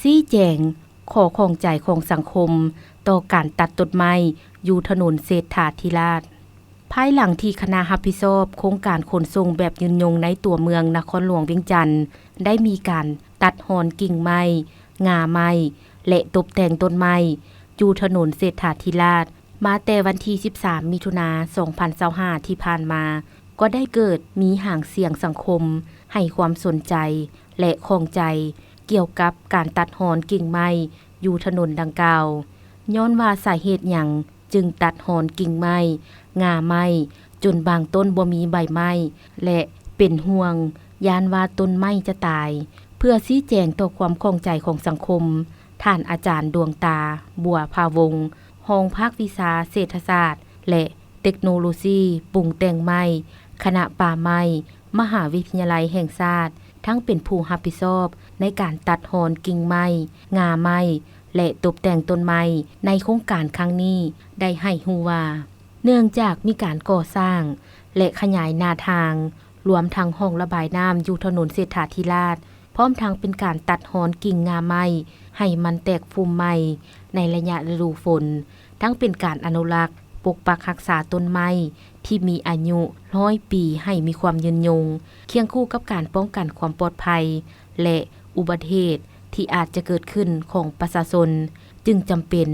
ຊີ້ແຈງຂໍ້ຂ້ອງໃຈຂອງສັງຄົມຕໍ່ການຕັດຕົ້ນໄມ້ຢູ່ຖະໜົນເສດຖາທິລາດ. ພາຍຫຼັງທີ່ຄະນະຮັບຜິດຊອບໂຄງການຂົນສົ່ງແບບຍືນຍົງໃນຕົວເມືອງນະຄອນຫຼວງວຽງຈັນ ໄດ້ມີການຕັດຮອນກິ່ງໄມ້, ງ່າໄມ້ ແລະ ຕົບແຕ່ງຕົ້ນໄມ້ຢູ່ຖະໜົນເສດຖາທິລາດ ມາແຕ່ວັນທີສິບສາມ ມິຖຸນາ ສອງພັນຊາວຫ້າ ທີ່ຜ່ານມາ, ກໍໄດ້ເກີດມີຫາງສຽງສັງຄົມໃຫ້ຄວາມສົນໃຈ ແລະ ຂ້ອງໃຈກ່ຽວກັບການຕັດຮອນກິ່ງໄມ້ຢູ່ຖະໜົນດັ່ງກ່າວ, ຍ້ອນວ່າສາເຫດຫຍັງຈຶ່ງຕັດຮອນກິ່ງໄມ້, ງ່າໄມ້ ຈົນບາງຕົ້ນບໍ່ມີໃບໄມ້ ແລະ ເປັນຫ່ວງຢ້ານວ່າຕົ້ນໄມ້ຈະຕາຍ. ເພື່ອຊີ້ແຈງຕໍ່ຄວາມຂ້ອງໃຈຂອງສັງຄົມ, ທ່ານອາຈານ ດວງຕາ ບົວພາວົງ ຮອງພາກວິຊາເສດຖະສາດ ແລະ ເຕັກໂນໂລຊີປຸງແຕ່ງໄມ້ ຄະນະປ່າໄມ້ ມະຫາວິທະຍາໄລແຫ່ງຊາດ, ທັງເປັນຜູ້ຮັບຜິດຊອບໃນການຕັດຮອນກິ່ງໄມ້, ງ່າໄມ້ ແລະ ຕົບແຕ່ງຕົ້ນໄມ້ໃນໂຄງການຄັ້ງນີ້ ໄດ້ໃຫ້ຮູ້ວ່າ, ເນື່ອງຈາກມີການກໍ່ສ້າງ ແລະ ຂະຫຍາຍໜ້າທາງ, ລວມທັງຮ່ອງລະບາຍນ້ຳຢູ່ຖະໜົນເສດຖາທິລາດ, ພ້ອມທັງເປັນການຕັດຮອນກິ່ງງ່າໄມ້ໃຫ້ມັນແຕກຟຸ່ມໃໝ່ໃນໄລຍະລະດູຝົນ, ທັງເປັນການອະນຸລັກ, ປົກປັກຮັກສາຕົ້ນໄມ້ທີ່ມີອາຍຸຮ້ອຍປີໃຫ້ມີຄວາມຍືນຍົງ, ຄຽງຄູ່ກັບການປ້ອງກັນຄວາມປອດໄພ ແລະ ອຸບັດເຫດທີ່ອາດຈະເກີດຂຶ້ນຂອງປະຊາຊົນ, ຈຶ່ງຈຳເປັນ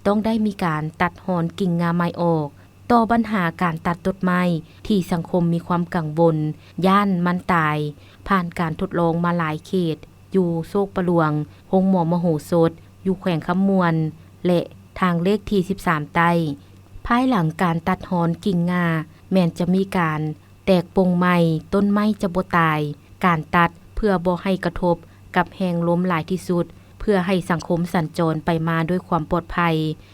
ຕ້ອງໄດ້ມີການຕັດຮອນກິ່ງງ່າໄມ້ອອກ. ຕໍ່ບັນຫາການຕັດຕົ້ນໄມ້ທີ່ສັງຄົມມີຄວາມກັງວົນຢ້ານມັນຕາຍ, ຜ່ານການທົດລອງມາຫຼາຍເຂດ ຢູ່ໂຊກປະຫຼວງ, ໂຮງໝໍມະໂຫສົດ, ຢູ່ແຂວງຄຳມ່ວນ ແລະ ທາງເລກທີສິບສາມໃຕ້. ພາຍຫຼັງການຕັດຮອນກິ່ງງ່າ ແມ່ນຈະມີການແຕກປົ່ງໃໝ່, ຕົ້ນໄມ້ຈະບໍ່ຕາຍ. ການຕັດເພື່ອບໍ່ໃຫ້ກະທົບກັບແຮງລົມຫຼາຍທີ່ສຸດ, ເພື່ອໃຫ້ສັງຄົມສັນຈອນໄປມາດ້ວຍຄວາມປອດໄພ,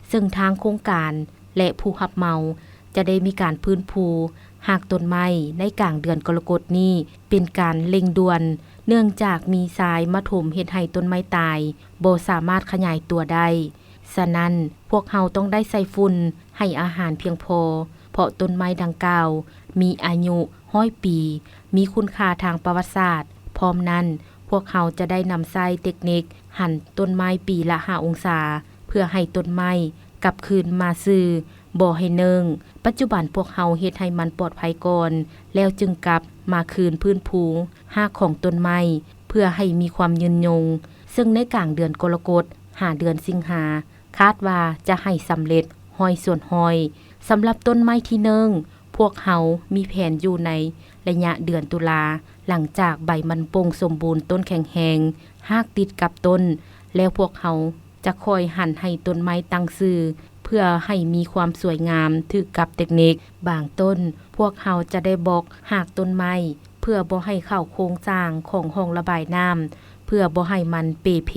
ເຊິ່ງທາງໂຄງການ ແລະ ຜູ້ຮັບເໝົາຈະໄດ້ມີການຟື້ນຟູຮາກຕົ້ນໄມ້ໃນກາງເດືອນກໍລະກົດນີ້ ເປັນການເລັ່ງດ່ວນ, ເນື່ອງຈາກມີຊາຍມາຖົມເຮັດໃຫ້ຕົ້ນໄມ້ຕາຍ, ບໍ່ສາມາດຂະຫຍາຍຕົວໄດ້. ສະນັ້ນ, ພວກເຮົາຕ້ອງໄດ້ໃສ່ຝຸ່ນ, ໃຫ້ອາຫານພຽງພໍ, ເພາະຕົ້ນໄມ້ດັ່ງກ່າວມີອາຍຸຮ້ອຍປີ, ມີຄຸນຄ່າທາງປະຫວັດສາດ. ພ້ອມນັ້ນ, ພວກເຮົາຈະໄດ້ນຳໃຊ້ເຕັກນິກຫັນຕົ້ນໄມ້ປີລະຫ້າອົງສາ, ເພື່ອໃຫ້ຕົ້ນໄມ້ ກັບຄືນມາຊື່ບໍ່ໃຫ້ເນີ່ງ. ປັດຈຸບັນພວກເຮົາເຮັດໃຫ້ມັນປອດໄພກ່ອນ, ແລ້ວຈຶ່ງກັບມາຄືນຟື້ນຟູຮາກຂອງຕົ້ນໄມ້ ເພື່ອໃຫ້ມີຄວາມຍືນຍົງ, ເຊິ່ງໃນກາງເດືອນກໍລະກົດຫາເດືອນສິງຫາ, ຄາດວ່າຈະໃຫ້ສຳເລັດຮ້ອຍສ່ວນຮ້ອຍ. ສຳລັບຕົ້ນໄມ້ທີ່ເນີ່ງ, ພວກເຮົາມີແຜນຢູ່ໃນໄລຍະເດືອນຕຸລາ, ຫຼັງຈາກໃບມັນປົ່ງສົມບູນ, ຕົ້ນແຂງແຮງ, ຮາກຕິດກັບຕົ້ນ, ແລ້ວພວກເຮົາ ຈະຄ່ອຍຫັນໃຫ້ຕົ້ນໄມ້ຕັ້ງຊື່ ເພື່ອໃຫ້ມີຄວາມສວຍງາມຖືກກັບເຕັກນິກ. ບາງຕົ້ນ, ພວກເຮົາຈະໄດ້ບອກຮາກຕົ້ນໄມ້ ເພື່ອບໍ່ໃຫ້ເຂົ້າໂຄງສ້າງຂອງຮ່ອງລະບາຍນ້ຳ, ເພື່ອບໍ່ໃຫ້ມັນເປ່ເພ.